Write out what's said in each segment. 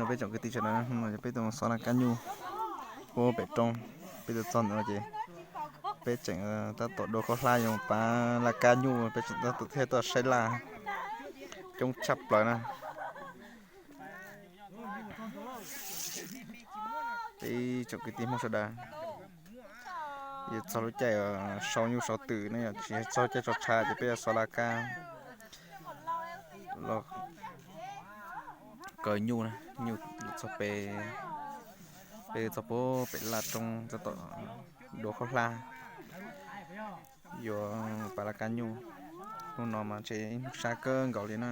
Peb tsoom kwv tij sawv daws, peb tuaj mus xov laj kab nyuj puag pem roob. Peb tuaj txog ntawm no ces peb tseem tab tom dua khaub hlab yuav pav laj kab nyuj, peb tseem tab tom thiaj tuaj saib laj coob tshaj plaws na. Peb tsoom kwv tij Hmoob sawv daws, yuav txog lub caij sau nyuj sau twm ne, yog tsis txog caij tso tshav ces peb yuav xov laj kab los kaw nyuj, nyuj txog pem, peb txog puag pem laj roob tab tom dua khaub hlab yuav pav laj kab nyuj. Hnub no mas ntshe ib hnub sab kawg nkaus li na.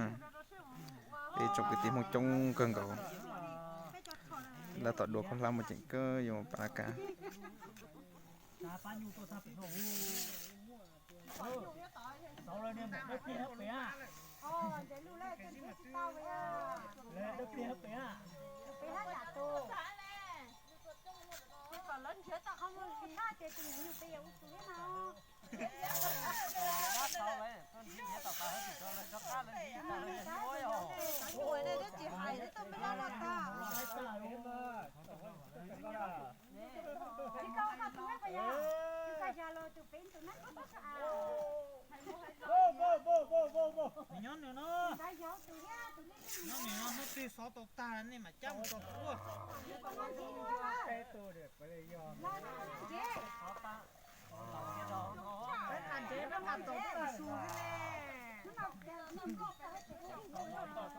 Peb tsoom kwv tij Hmoob coob kawg nkaus, tab tom dua khaub hlab mus ceem kawg yuav pav laj kab. Hnub twg xov tau tag nej mam cab mus rau kuv. Tog nrad peb cov tog nrad tsis pom tag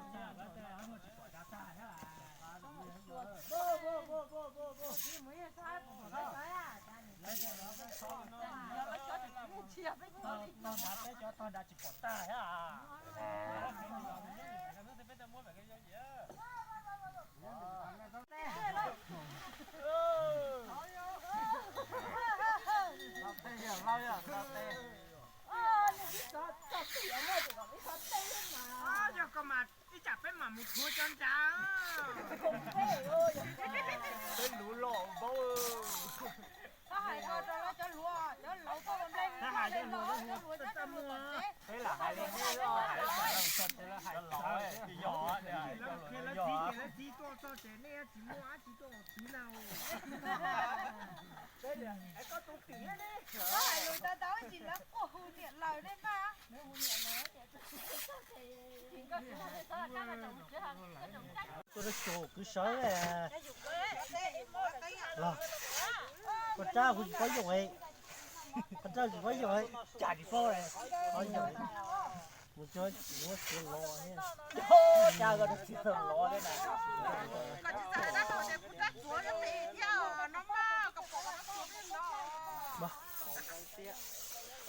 thiab. Yog koj mas ib tsam peb mam mus tshuav cov nrad. Peb luv los npaub. Peb lam hais li neb, lawv txiv ces lawv txiv tuaj txog ces nej tsis muaj dab tsi tuaj ua txiv na. Koj tus tim ne. Tuaj rau xyus kwv sawv los, koj rab kuv tsis paub yooj, koj rab tsis paub yooj, cas tsis paub, paub yooj, kuv tsis muab txiav los, cas koj txiav los thiab na.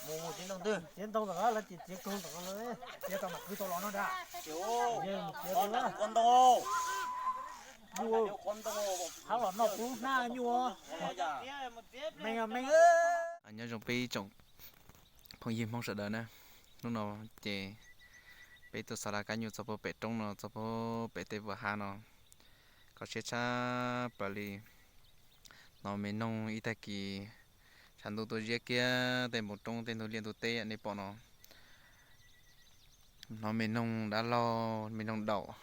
Mus txiav ntoo twg, txiav ntoo ntawm lawv ces txiav koog ntawm lawv, txiav tau mam kwv tau los no ntag. Nyuj, hab los noj kub hnab nyuj. Meej meej. Nyob zoo peb tsoom phooj ywg Hmoob sawv daws na, hnub no ces peb tuaj xov laj kab nyuj txog puag pem roob no, txog puag pem tej vuas hav no, kho siab tshaj plaws li. Hnov me noog ib tag kis tshav ntuj tuaj ziab kiag tej npoo roob tej ntug liaj ntug teb nej pom no. Hnov me noog dab laug, me noog daum,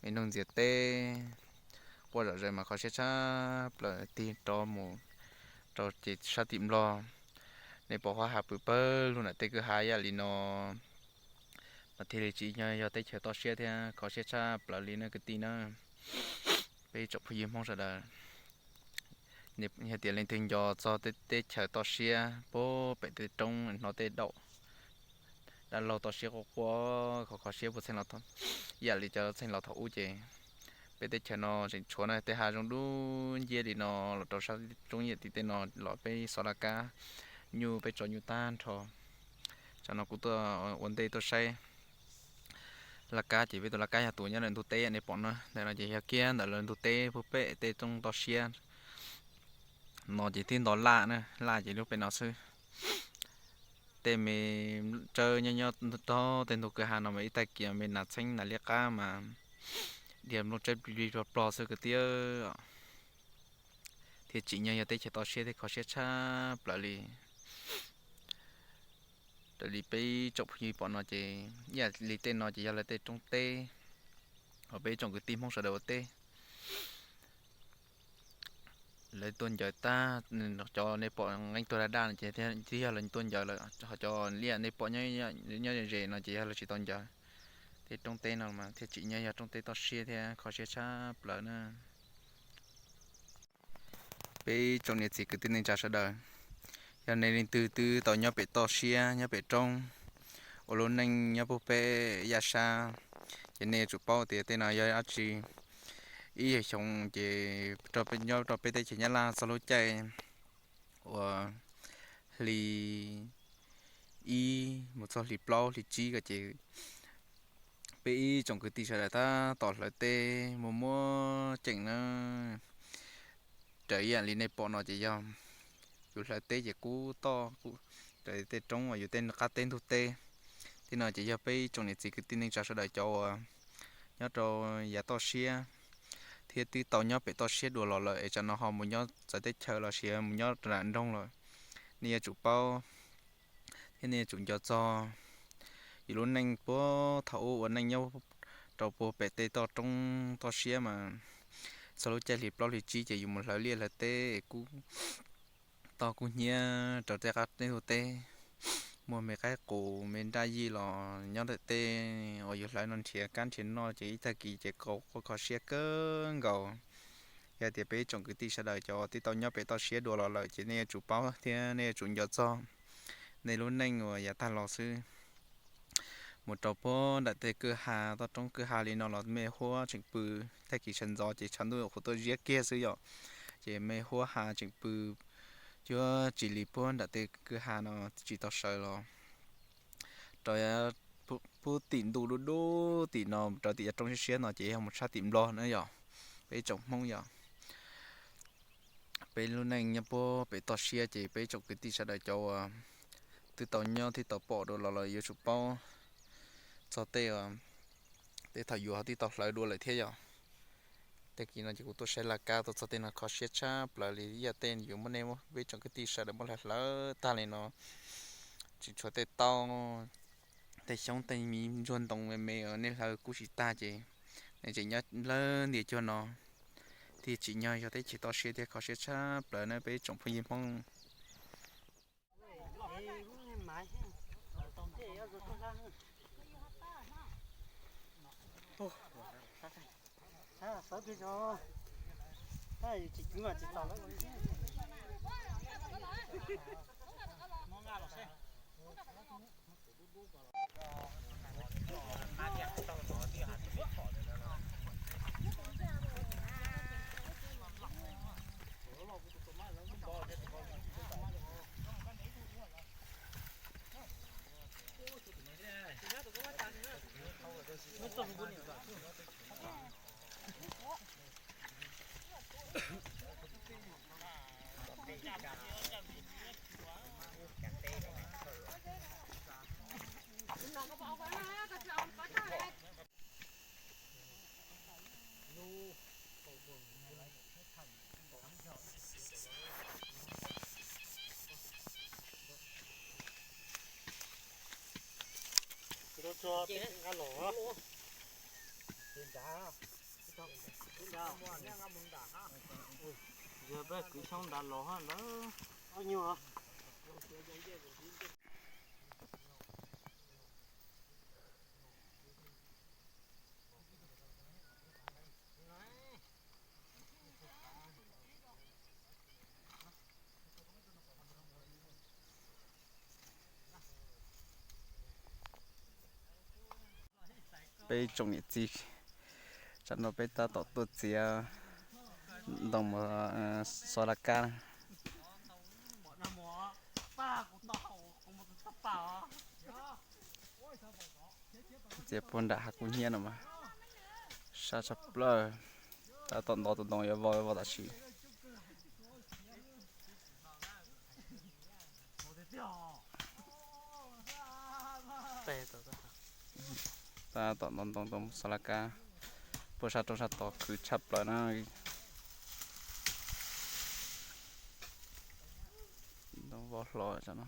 me noog ntxias teb quaj zom zaws mas kho siab tshaj plaws. Tig rov mus rau ces sab tim Nplog, nej pom huab hav pw pawg lug nram tej kwj hav ib yam li no, mas thiaj li tsim nyog yog teb chaws toj siab thiab kho siab tshaj plaws li na kwv tij na. Peb tsoom phooj ywg Hmoob sawv daws, yog tias leej twg nco txog teb chaws toj siab puag pem tej roob hnov tej daum dab laug toj siab quaj quaj, kho kho siab puag txheej los, ib yam li cov txheej los thaum ub ces peb teb chaws no tseem tshuav na, tej hav zoov dub nciab li no los rau sab roob ib yam tim tej no los peb xov laj kab nyuj, peb tso nyuj tag nrho. Tsam no kuv tuaj ua ntej tuaj saib laj kab ces peb tus laj kab yog tus nyob ntawm ntug teb nej pom na, ntawm no ces yog kiag ntawm lawv ntug teb puag pem tej roob toj siab no ces twb nto laj na, laj ces lub pem no xwb. Tej me tsawb nyob nyob rau tej ntug kwj ha no mas ib tag kis me nas txheeb nas liab qab mas dhia nplooj tsawb plig plig plog plog xwb kwv tij, thiaj tsim nyog yog teb chaws toj siab thiab kho siab tshaj plaws li. Raws li peb tsoom phooj ywg pom no ces ib yam li tej no ces yog lawv tej roob teb. Ho peb ib tsoom kwv tij Hmoob sawv daws ua teb, lawv tuaj ncaws tag, cov nej pom nqeeb tuag daj daj no ces twb yog lawv tuaj ncaws lawm, ho cov liaj nej pom nyob ze no ces yog lawv tsis tau ncaws. Tej roob teb no mas thiaj tsim nyog yog roob teb toj siab thiab kho siab tshaj plaws na. Peb tsoom niam txiv kwv tij neej tsa sawv daws, yog nej leej twg twb tau nyob pem toj siab nyob pem roob, ua lub neej nyob puag pem yaj sab, ces nej yuav tsum paub tias tej no yog dab tsi. Ib yam xyoo ces nyob rau peb teb chaws Nyab Laj txog lub caij uas hli ib mus txog hli plaub hli tsib ko ces peb ib tsoom kwv tij sawv daws tab tom hlawv teb muaj muaj ceem na. Raws ib yam li nej pom no ces yog yus hlawv teb ces kub toj, raws tej roob uas yus tej qab teb ntug teb. Tej no ces yog peb ib tsoom niam txiv kwv tij neej tsa sawv daws cov uas nyob rau yav toj siab thiab twb tau nyob pem toj siab dua los lawm es tsam no ho mus nyob txawv teb chaws los sis mus nyob nram nroog lawm, nej yuav tsum paub thiab nej yuav tsum nco txog yus lub neej puag thaum ub ua neej nyob rau puag pem tej toj roob toj siab mas txog lub caij hli plaub hli tsib ces yus mus hlawv liaj hlawv teb kub toj kub hnyiab rau tej qab teb ntug teb. Muaj me qaib qus me nraj yij los nyob ntawm tej uas yus hlawv no nrhiav kab nrhiav noj ces ib tag kis ces kho siab kawg nkaus. Yog tias peb ib tsoom kwv tij sawv daws cov twb tau nyob pem toj siab dua los lawm ces nej yuav tsum paub thiab nej yuav tsum nco txog nej lub neej uas yav tag los xwb. Mus rau puag nram tej kwj ha toj roob kwj ha li no los me huab tseem pw, tag kis sawv ntxov ces tshav ntuj qhuav tuaj ziab kiag xwb yom, ces me huab ha tseem pw cuab tsis li puag nram tej kwj ha no tsis tau sawv los rau puag tim ntuj dub dub tim no rau tim yav roob siab siab no ces yog mus tshaj tim Nplog na yom. Peb ib tsoom Hmoob yom, peb lub neej nyob puag pem toj siab ces peb ib tsoom kwv tij sawv daws cov uas twb tau nyob thiab tau pom dua los los yuav tsum paub txog tej, tej thaum yus ho twb tau hlawv dua lawm thiab yom. Tag kis no ces kuv tuaj saib laj kab tuaj txog tej no kho siab tshaj plaws li, ib yam tej yus muab nej muab peb tsoom kwv tij sawv daws muab hlawv hlawv tag li no, tseem tshuav tej taub, tej xyoob tej miv ntsuag ntoo me me nej hlawv kub tsis tag ces nej tseem nyob lawm ntiaj teb no thiaj tsim nyog yog teb chaws toj siab thiab kho siab tshaj plaws na peb tsoom phooj ywg Hmoob. Yog peb kwv xyoob nrad los ntawd. Peb tsoom niam txiv, tsam no peb tab tom tuaj txiav ntoo mos xos las kab. Txiav puag nram hav kub hnyiab no mas sab tshaj plaws. Tab tom ntov tus ntoo yuav vau vau tam sim. Tab tom ntov ntoo ntoo xos las kab puag sab roob sab tod khwv tshaj plaws na. Ntoo vau hlo no.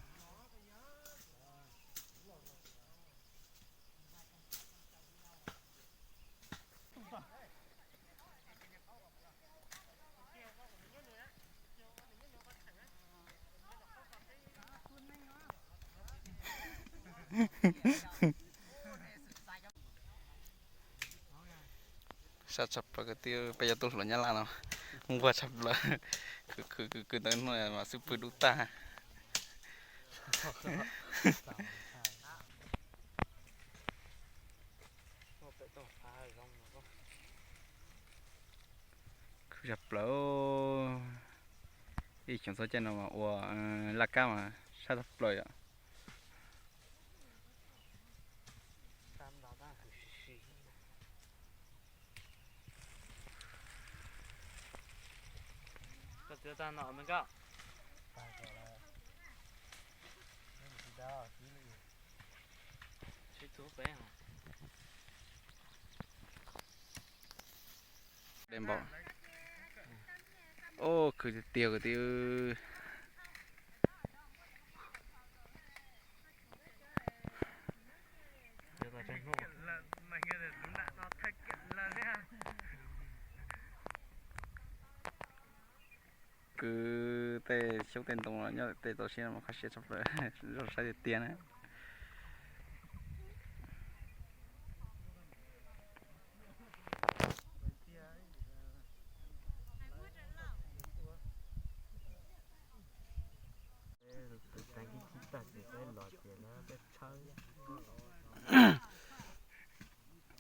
Sab tshaj plaws kwv tij, peb cov tub hluas Nyab Laj no nquag tshaj plaws. Khwv khwv khwv khwv ntawd no mas xub pwg dub tag. Khwv tshaj plaws. Ib xyoos txog caij no mas ua laj kab mas sab tshaj plaws yom. Dej npaum. Ub, khwv tiag tiag kwv tij. Kwv tej xyoob tej ntoo los nyob tej toj siab no mas kho siab tshaj plaws, zoo saib tiag tiag na.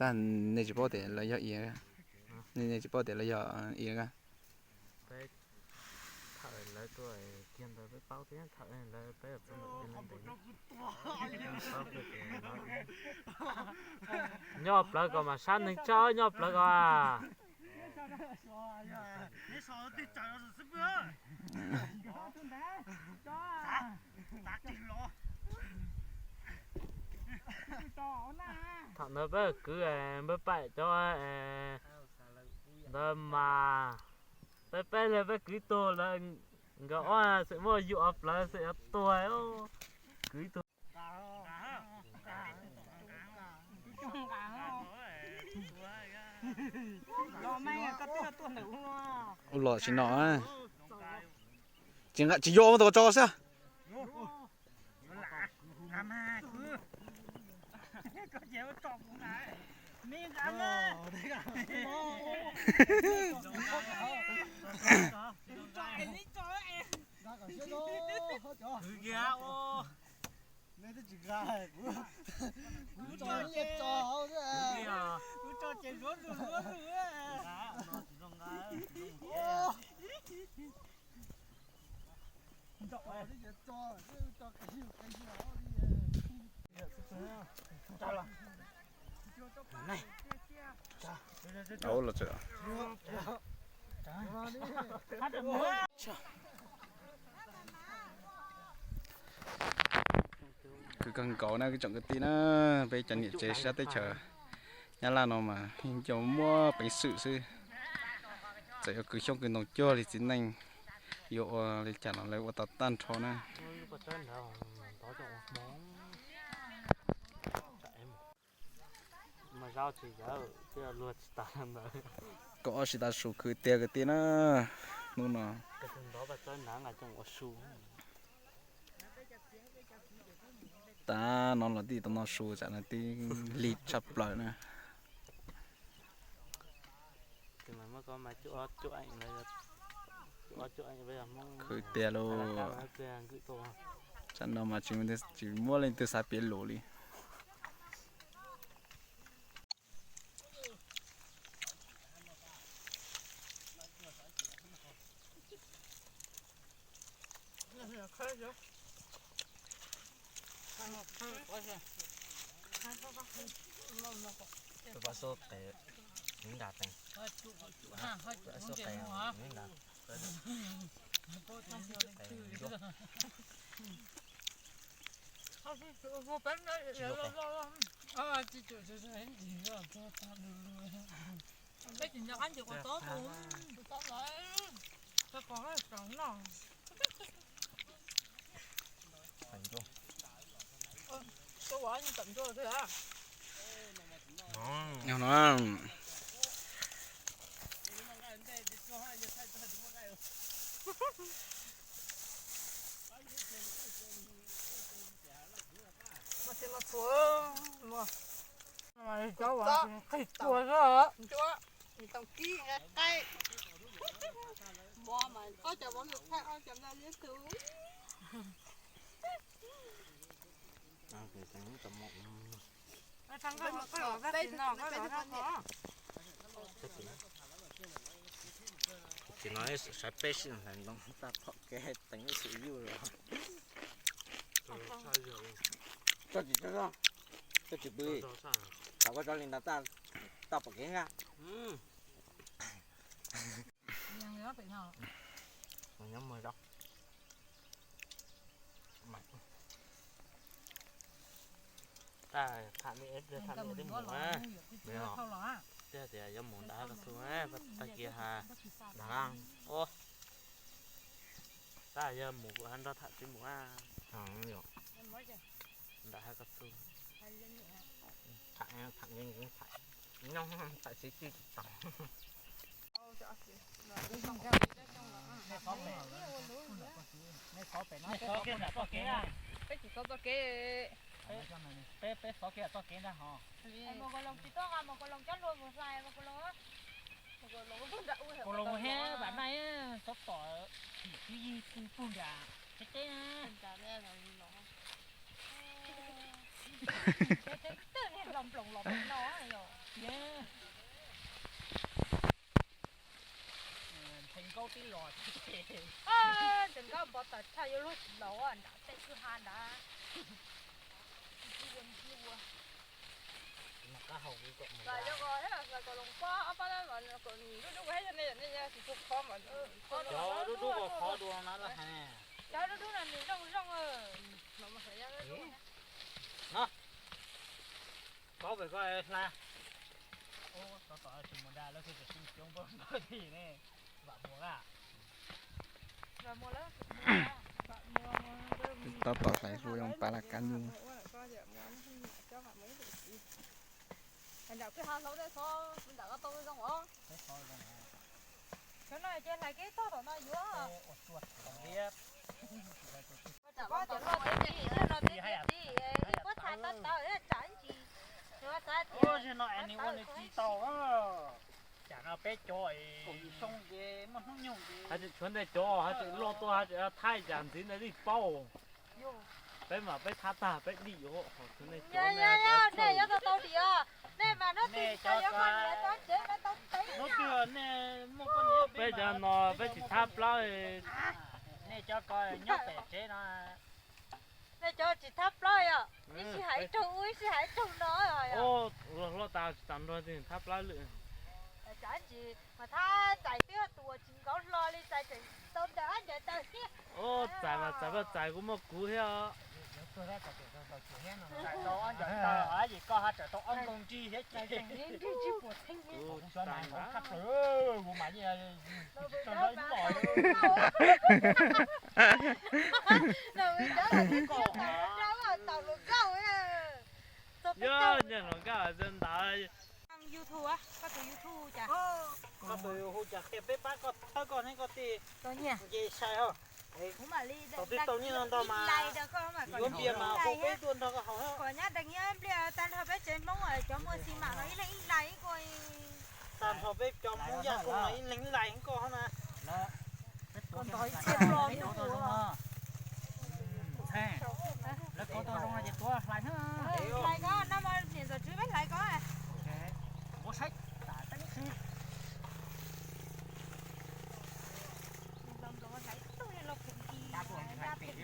Tab nej tsis paub tias lawv yog is, nej tsis paub tias lawv yog is. Nyob plawv ko mas sab neeg tshaj, nyob plawv ko. Thaum ntawd peb kwv npawg Paim cov ntawd mas peb peb leeg peb kwv tug lawm, nkawd ob xeem muaj yus ob plawv xeem yuav tuag, kwv tug. Ua los tsis no, tsis yuav ua tus tso xwb. Kwv kawg nkaus na kwv tsoom kwv tij na, peb cov niam tsev sab teb chaws Nyab Laj no mas yeej muaj peev xwm xwb. Txawm yuav kwv xyoob kwv ntoo cuag li txiv neej, yuav ua li cas los lawv ua tau tag nrho na. Kaum ob sib tav su khwv tiag kwv tij na. Hnub no tas no los tij tau noj su tsam no tij lig tshaj plaws na. Khwv tiag lauj. Tsam no mas tsis muaj leej twg xav piav lus li. Qhib tuag xwb. Toom kib nqaij qaib. Mov mas ob cov mov nws thaij ob cov nplaj liab tug. Tsis no saib peb sib hlais ntoo tag phom kev teev ib xwm yuj los. Tsis tsis pw, thaum koj tso li ntawd tag pom kev na. Nyob mus zoo. Tham me, tham me twb mus, tias yuav mus nram hav Kas Xu, tag kis has, tab yog mus kuv ho nrog tham tsis mus, nram hav Kas Xu. Tham, tham, tham tsis tsis tau. Peb tsis txhob txoj kev, peb, peb xov kev txoj kev ntag hos. Mos Kaus Loos tsis tuaj nqa Mos Kaus Loos cov hlua mus hlais Mos Kaus Loos. Kaus Loos mus thiab Vam Naj txhob tom, tim kwj yig pw nram teb teb na. Teb teb niag hlo nploos los no yog. Ntxhee Nkaub tib los, Ntxhee Nkaub npov tawm tshaj yuav luag tsis laus nram tej kwj ha nrad. Ua, Kaus Loos pob ob pab kom dub dub hev yog nej, nej tsis tshua khov mas, dub dub kom khov dua na lawm hais. Cov dub dub no nws zoo zoo. No, kov pem ko hla. Tos tos tsis mus da lawv tsis xyoo pab npawg tim ne, Vam Muas a. Tab tom hlais hlua zoo pab laj kab nyuj. Nram kwj ha hlau tej xov nram ko tau zoo os. Cov no ces hlais kev tog tom no yuav. Koj cov loj tiag tiag, loj tiag tiag, ib puab txhais tau tawv tsam ntsis. Ua no es nws ua nws tsis tau. Tsam no peb cov es tshuav ntej cov haj tseem loj tuaj haj tseem thaij cas ntxiv ntawd li paub. Peb mas peb thab tag peb dim, tshuav ntej cov nej yuav tau tau dim os. Nej mas hnub twg tsis tau yuav poj niam tau tsev mas tau tev. Hnub twg nej muaj poj niam peb cov no peb tsis thab plaub. Nej cov ko nyob pem tsev no. Nej cov tsis thab plaub yom, ib sij hais ib tug ub ib sij hais ib tug no. Hlob tas tsis tas nrog thab plaub lwm. Tsis mas thab txais twb tus uas tsis nkaus hlo li txais tseem tau ntawm ob ncaws taw thiab. Txais mas txais koj txais kuv muaj kuv thiab. Txais tau ob ncaws taw es koj ha txais tau ob nkoos nrig thiab ces. Kuv mas kuv mas yeej tsis tau lawv los. Yog nyiam hluas nkauj ntawd. YouTube, koj tus YouTube cas? Koj tus hu cas qhia peb pab koj thawb koj neb koj tej nce sai ho. Tau tib tau nyiaj no ntau mas yuav npias mas hu peb tuaj nrog koj haus. Kom nyob dees nyob npliag tag nrho peb tsev Hmoob cov muaj xi mam no ib leeg ib lais ib ko. Tag nrho peb cov Hmoob yaj kooj no ib leeg ib lais koj na. Ntov ib txhia plo ib tug. Lawv kov tau zoo no ces tuav hlais na. Hlais ko no mas niam ntxawm tswv peb hlais ko. Ua saib tas teeb si. Los phem ti, ya phem ti.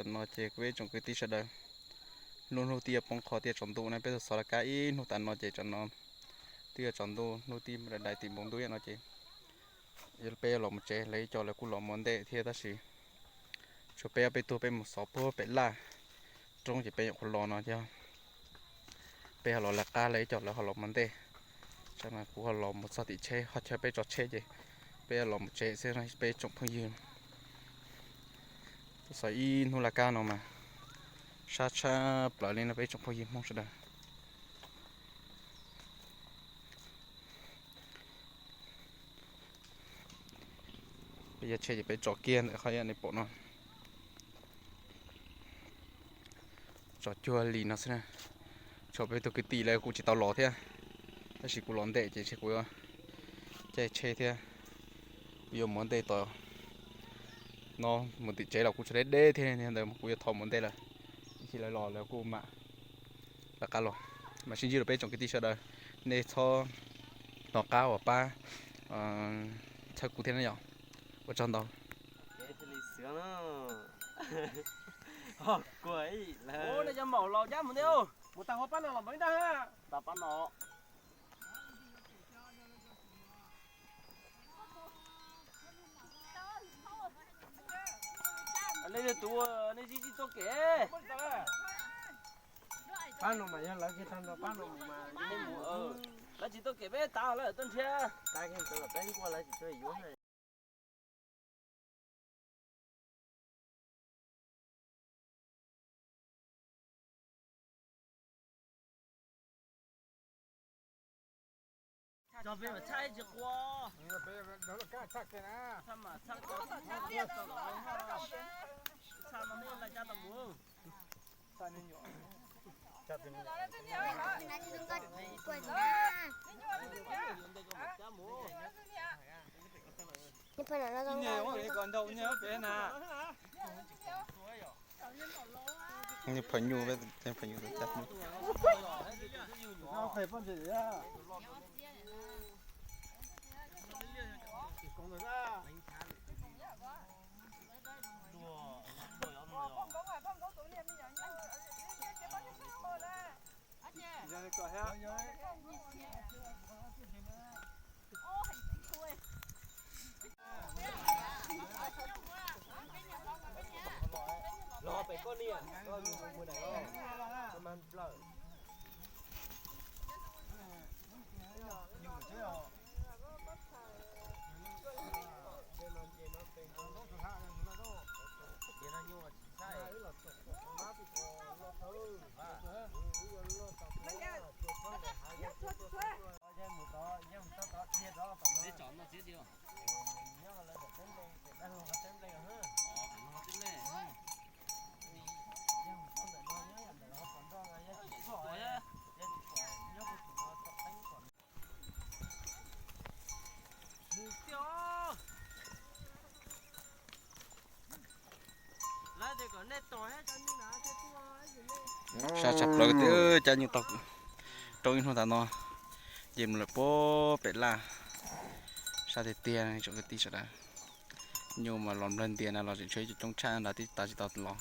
Tam no ces kuv ib tsoom kwv tij sawv daws, lub hnub twb yuav poob qho thiab tsaus ntuj na, peb tau xov laj kab ib hnub tas no ces tam no twb yuav tsaus ntuj, hnub twb dai tim npoo ntuj no ces peb yuav los mus tsev, lawv ib co lawv kuj los mus ntej thiab tab sis tshuav peb ob peb tug peb mus xov puag pem laj roob ces peb nyuam qhuav los no thiab. Peb ho los lawv qab, lawv ib co lawv ho los mus ntej. Tam no kuv ho los mus txog tim tsheb ho chaw peb tso tsheb ces peb los mus tsev xwb peb tsoom phooj ywg. Tau xov ib hnub laj kab no mas sab tshaj plaws li no peb tsoom phooj ywg Hmoob sawv daws. Peb yog tsheb ces peb tso kiag ntawm qhov nej pom no. Tso cuag li no xwb na. Tshuav peb tug kwv tij lawv kuj tsis tau los thiab, tab sis kuv los ntej ces ntshe kuv yuav caij tsheb thiab. Kuv yuav mus ntej tom no, mus tim tsev los kuv tshuav deb deb thiab, ntawd kuv yuav thov mus ntej lawm, ib chim lawv los lawv kuj mam lawv qab los. Mas sib ntsib rau peb tsoom kwv tij sawv daws, nej txhob hnov qab uas pab txhawb kuv thiab na yom. Ua tsaug ntau. Cov maum laus cab mus ntej, mus tag hauv pab no los npawg ib dag, tag pab no. Nej tus, nej tsis tsis tuaj kev. Pab no mas yog lawv kiag tag nrho pab no mus mas, lawv tsis tuaj kev peb tav lawv tuaj nrhiav. Tav kiag ntawd peb nkuaj lawv tsis tuaj yuav. Txog peb mas tshaj ib tsis qua. Tshaj mas tshaj, tshaj no nej lai cab tau mus. Nyuj phaw nyuj, phaw nyuj cab nyuj. Sab tshaj plaws tiag, cab nyuj tau rau ib hnub tas no, ces mus lawm puag pem laj. Sab tiag tiag tsoom kwv tij sawv daws. Nyuj mas los nplawg ntias na, los tseem tshuav ib co coob tshaj ntawd twb tav tsis tau los.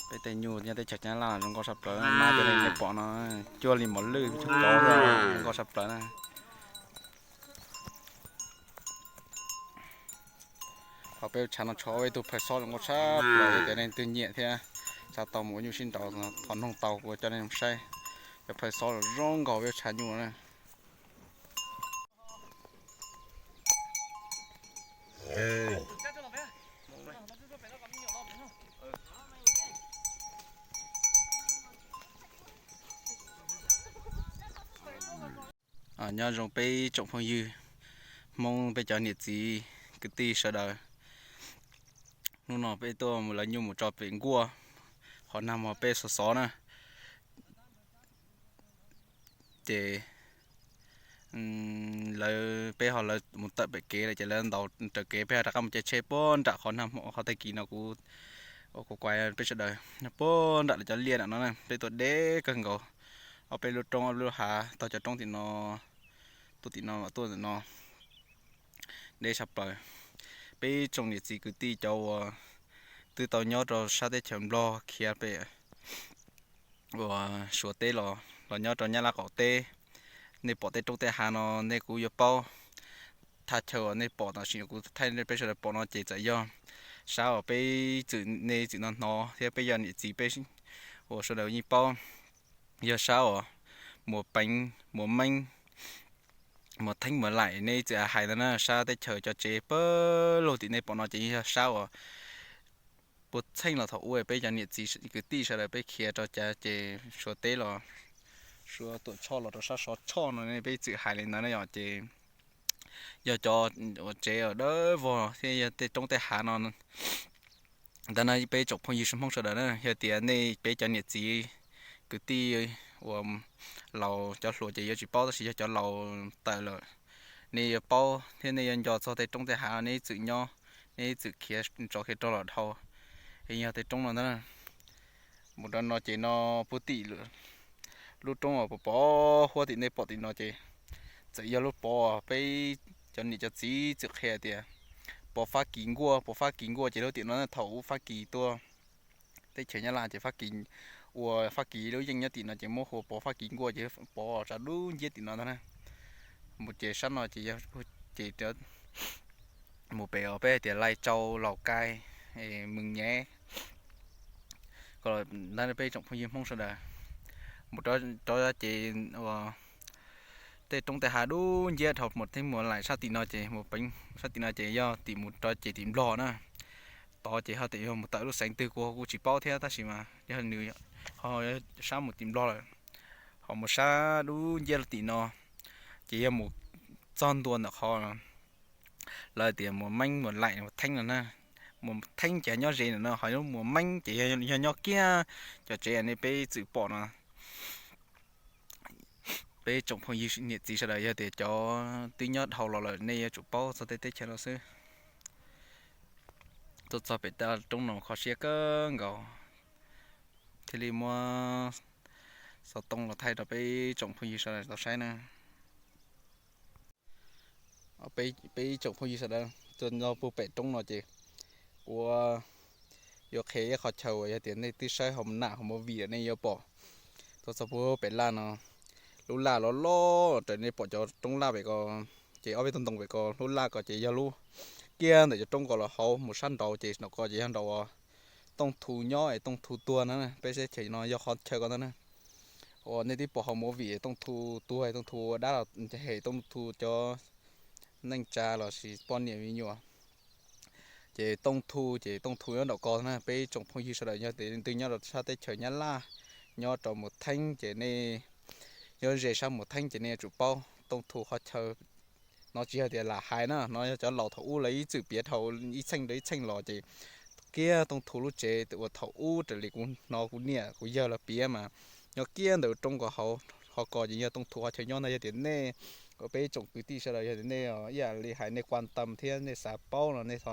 Peb tej nyuj nyob teb chaws Nyab Laj zoo nkauj tshaj plaws, mab cov nej pom no cuag li mos lwj tshaj plaws, zoo nkauj tshaj plaws na. Ho peb tshav no tshuav ib tug phaw xob zoo nkauj tshaj plaws, cov nej twg nyiam thiab xav tau mus ua nyuj sib nraus thov noog tau, kuv coj nej mus saib. Cov phaw xob zoo nkauj peb tshav nyuj na. Nyob zoo peb tsoom phooj ywg Hmoob, peb cov niam txiv kwv tij sawv daws. Hnub no peb tuaj mus lawv nyuj mus tso pem nkuaj, qhov nag hmo peb xov xov na. Ces lawv, peb ho lawv mus tawm pem kev lawm ces lawv ntaus raws kev, peb ho rov qab mus caij tsheb puag nram qhov nag hmo qhov tag kis no kuv, kuv kuav peb sawv daws puag nram lawv cov liaj nram no na. Peb tuaj deb kawg nkaus, ob peb lub roob ob peb lub hav, taug cov roob tim no tuaj tim no mam tuaj tim no, deb tshaj plaws. Peb tsoom niam txiv kwv tij cov uas twb tau nyob rau sab teb chaws Nplog khiav pem uas Suav teb los, los nyob rau Nyab Laj qaum teb, nej pom tej roob tej hav no nej kuj yuav paub. Thaj chaw uas nej pom tam sim no kuv thaij peb sawv daws pom no ces txawm yog sab uas peb txwm, nej txwm no hnov thiab peb yog niam txiv peb uas sawv daws yeej paub, yog sab uas Muas Peev, Muas Meeb, Muas Theeb, Muas Laim nej txwm hais ntawd na. Sab teb chaws cov tsev pawg lug tim nej pom no ces yog sab uas puag txheej los thaum ub peb cov niam txiv kwv tij sawv daws peb khiav rau cav ces Suav teb los, Suav tuam tshoj los rau sab Sov Tshoj no ne, peb txwm hais li ntawd na yom. Ces yog cov uas tsev uas dawb vog thiab yog tej roob tej hav no. Ntawd no peb tsoom phooj ywg Hmoob sawv daws na, yog tias nej peb cov niam txiv kwv tij uas laus cov hluas ces yuav tsis paub, tab sis yog cov laus tawm lawm nej yuav paub thiab nej yuav nco txog tej roob tej hav nej ib txwm nyob, nej ib txwm khiav tso khiav rog los dhau. Yog tej roob no ntag. Mus rau no ces no puag tim lub roob uas pov pov huab tim nej pom tim no ces txawm yog lub pov peb cov niam cov txiv txwm qhia tias pov Fab Kis nkuaj, pov Fab Kis nkuaj ces lub tim no thaum ub Fab Kis tuaj teb chaws Nyab Laj ces Fab Kis ua Fab Kis lub yeej nyob tim no ces muab hu ua pov Fab Kis nkuaj ces pov tsav dub nciab tim no ntag na. Mus ces sab no ces yog ces mus pem uas peb hais tias Lai Châu, Lào Cai, Mường Nhé. Ntawd peb tsoom phooj ywg Hmoob sawv daws mus rau ces uas tej roob tej hav dub nciab dhau mus theeb mus laim sab tim no ces mus peev sab tim no ces yog tim mus rau ces tim Nplog na. Tod ces ho tias yog mus tawm lub xeev twg kuv kuj tsis paub thiab tab sis mas yog nws ho sab mus tim Nplog lawm. Ho mus sab dub nciab tim no ces yog mus txog ntua ntawm qhov lawv tias mus meeb mus laim mus theeb no na. Mus theeb ces nyob ze no na, ho mus meeb ces yog nyob kiag cov tsev nej peb txwm pom no. Peb tsoom phooj ywg niam txiv sawv daws yog tias cov twb nyob dhau los lawm nej yuav tsum paub txog tej teb chaws no xwb. Tuaj txog pem taj roob no kho siab kawg nkaus thiaj li muab xov tooj los thaij rau peb tsoom phooj ywg sawv daws tau saib na. Peb ib tsoom phooj ywg sawv daws, tuaj nyob puag pem roob no ces kuv yuav qhia ib qho chaw uas yog tias nej twb saib hauv nam hauv movie nej yuav pom. Tuaj txog puag pem laj no, lub laj loj loj raws nej pom cov roob laj pem ko, ces ob peb tug ntoo pem ko lub laj ko ces yog lub kiag ntawm cov roob ko los hauv mus sab nraud ces nraum ko ces yog nraum uas Tooj Thu nyob es Tooj Thu tuag na. Peb teb chaws no yog qhov chaw ko ntag na. Uas nej twb pom hauv movie Tooj Thu tuag, Tooj Thu ua dab los hem Tooj Thu cov neej tsa los sis poj niam me nyuam. Ces Tooj Thu ces Tooj Thu nyob nraum ko na. Peb tsoom phooj ywg sawv daws yog tias twg nyob rau sab teb chaws Nyab Laj, nyob rau Mus Theeb ces nej nyob ze sab Mus Theeb ces nej yuav tsum paub Tooj Thu qhov chaw. No tsis yog tias lam hais na, no yog cov laus thaum ub lawv ib txwm piav dhau ib txheej rau ib txheej los ces kiag Tooj Thu lub tsev uas thaum ub raws li kuv hnov kuv niam kuv yawg lawv piav mas nyob kiag ntawm roob ko hauv. Qhov ko ces yog Tooj Thu qhov chaw nyob ntag. Yog tias nej, peb tsoom kwv tij sawv daws yog tias nej ib yam li hais nej quan tâm thiab nej xav paub no nej ho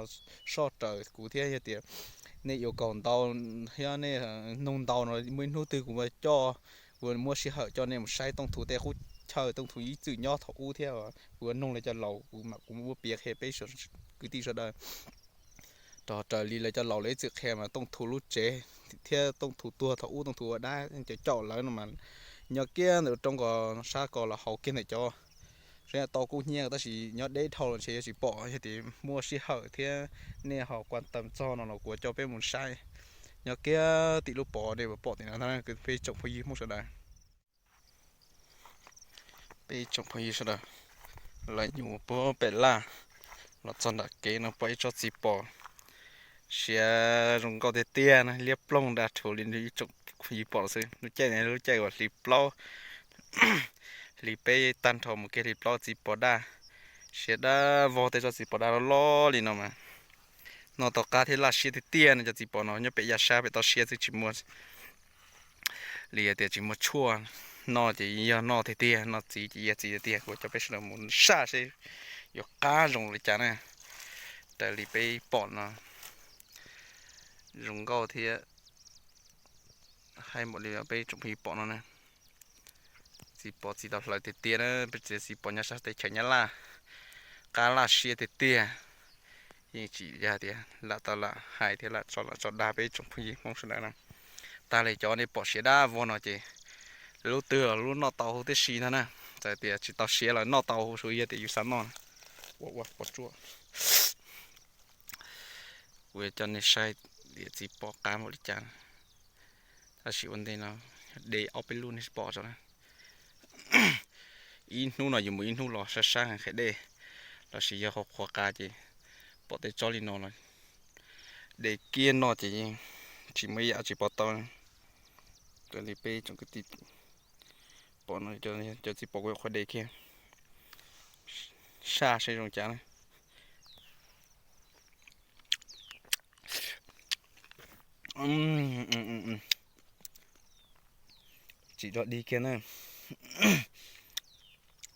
soj raws kuv thiab. Yog tias nej yuav kaum ntau thiab nej nug ntau no muaj ib hnub twg kuv coj, kuv muab sij hawm coj nej mus saib Tooj Thu tej qub chaw Tooj Thu ib txwm nyob thaum ub thiab. Kuv yuav noog li cov laus kuv mam kuv muab piav qhia peb kwv tij sawv daws. Rog raws li lawv cov laus lawv ib txwm qhia mas Tooj Thu lub tsev thiab Tooj Thu tuag thaum ub Tooj Thu ua dab cov caum lawv no mas nyob kiag ntawm roob ko sab ko los hauv kiag ntawm cov sab tau kub hnyiab tab sis nyob deb dhau los ntshe yuav tsis pom. Yog tias muaj sij hawm thiab nej ho quan tâm txog no los kuv coj peb mus saib. Nyob kiag tim lub pov nej pom tim no ntag peb tsoom phooj ywg Hmoob sawv daws. Peb tsoom phooj ywg sawv daws, lawv nyuam puag pem laj los txog nram kev no pom ib tsob txiv pos siav zoo nkauj tiag tiag na, liab ploog da rhuv li ib tsoom phooj ywg pom xwb. Lub caij no lub caij uas hli plaub, hli peb tag nrho mus kiag hli plaub txiv pos daj, siav daj vog tej tsob txiv pos daj loj loj li no mas noj tau qab thiab laj siab tiag tiag no. Cov txiv pos no nyob pem yaj sab pem toj siab xwb tsis muaj li tias tsis muaj tshuaj noj ces yog noj tiag tiag, noj txiv ces yog txiv tiag tiag. Kuv coj peb sawv daws mus saj seb yuav qab zoo li cas na. Raws li peb pom no zoo nkauj thiab haib npaum li peb tsoom phooj ywg pom no na. Txiv pos txiv tau hlawv tiag tiag na, peb txiv pos nyob sab teb chaws Nyab Laj, qab laj siab tiag tiag. Yeej tsis yog tias lam tau lam hais thiab lam tso lam tso dag peb tsoom phooj ywg Hmoob sawv daws na. Tag li cov nej pom siav daj vog no ces lub twg los lub noj tau huv tib si ntag na. Txawm tias tsis tau siav los noj tau huv, yog tias yus xav noj na. Ua ua pos tsuaj. Kuv yuav coj nej saib tias txiv pos qab npaum li cas. Tab sis ua ntej no de ob peb lub nej pom tso na. Ib hnub no yus mus ib hnub los sab sab heev qhia dej, los sis yog hauv qhuav qas ces pom tej tsob li no los de kiag noj ces tsis muaj ib yam tsis pom tau. Raws li peb tsoom kwv tij pom no, cov txiv pos kuv qhuav de kiag. saj seb zoo cas na. Tsis dog dig kiag na.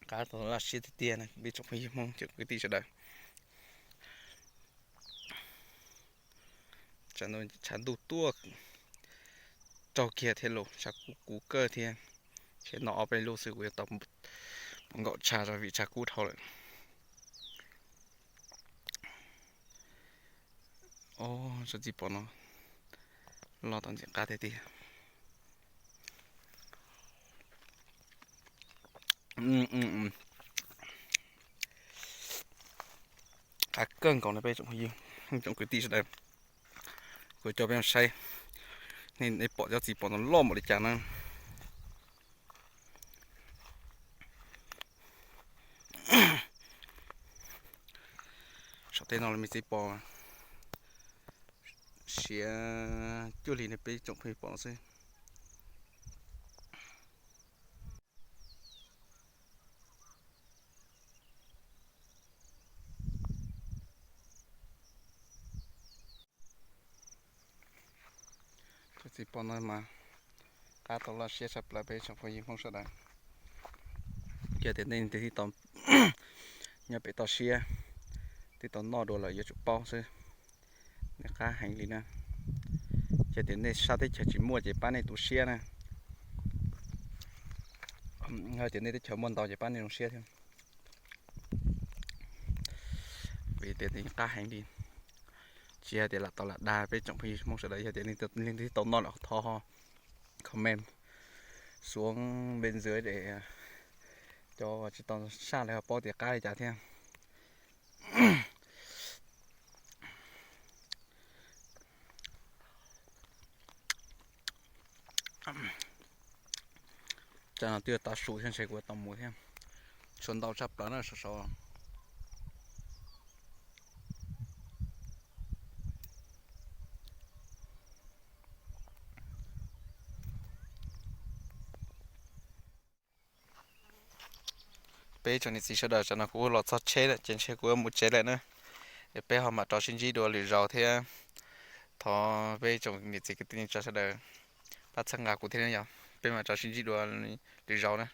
Qab tau laj siab tiag tiag na peb tsoom phooj ywg Hmoob tsoom kwv tij sawv daws. Tshav ntuj tuaj raug kiag thiab los tshav kub kub kawg thiab. Tshav no ob peb lub xwb kuv yuav tau nkaum tshav rau vim tshav kub dhau lawm. Ob, tsob txiv pos no loj tau ntxim qab tiag tiag. Qab kawg nkaus no peb tsoom phooj ywg, tsoom kwv tij sawv daws. Kuv coj peb saib, nej pom cov txiv pos no loj npaum li cas na. Saum tej no los me txiv pos siav cuag li nej peb tsoom phooj ywg pom no xwb. Cov txiv pos no mas qab tau laj siab tshaj plaws peb tsoom phooj ywg Hmoob sawv daws. Yog tias nej twb tau nyob pem toj siab twb tau noj dua lawm yuav tsum paub xwb, nws qab heev li na. Yog tias nej sab teb chaws tsis muaj ces pab nej tu siab na. Yog tias nej teb chaws muaj ntau ces pab nej zoo siab thiab. Vim tias nws qab heev li. Tsis yog tias lam tau lam dag peb tsoom phooj ywg Hmoob sawv daws, yog tias leej twg tau noj lawm thov ho comment xuống bên dưới để cov tsis tau saj lawv ho paub tias qab li cas thiab. Tsam no twb yuav tav su thiab ntshe kuv yuav tau mus thiab. Tshuav ntau tshaj plaws na saum saud. Peb tsoom niam txiv sawv daws, tsam no kuv los txog tsheb lawm ces ntshe kuv yuav mus tsev lawm na. Es peb ho mam rov sib ntsib dua lwm zaus thiab. Thov peb tsoom niam txiv kwv tij neej tsa sawv daws pab txhawb nqa kuv thiab yom. Peb mam rov sib ntsib dua lwm zaus na.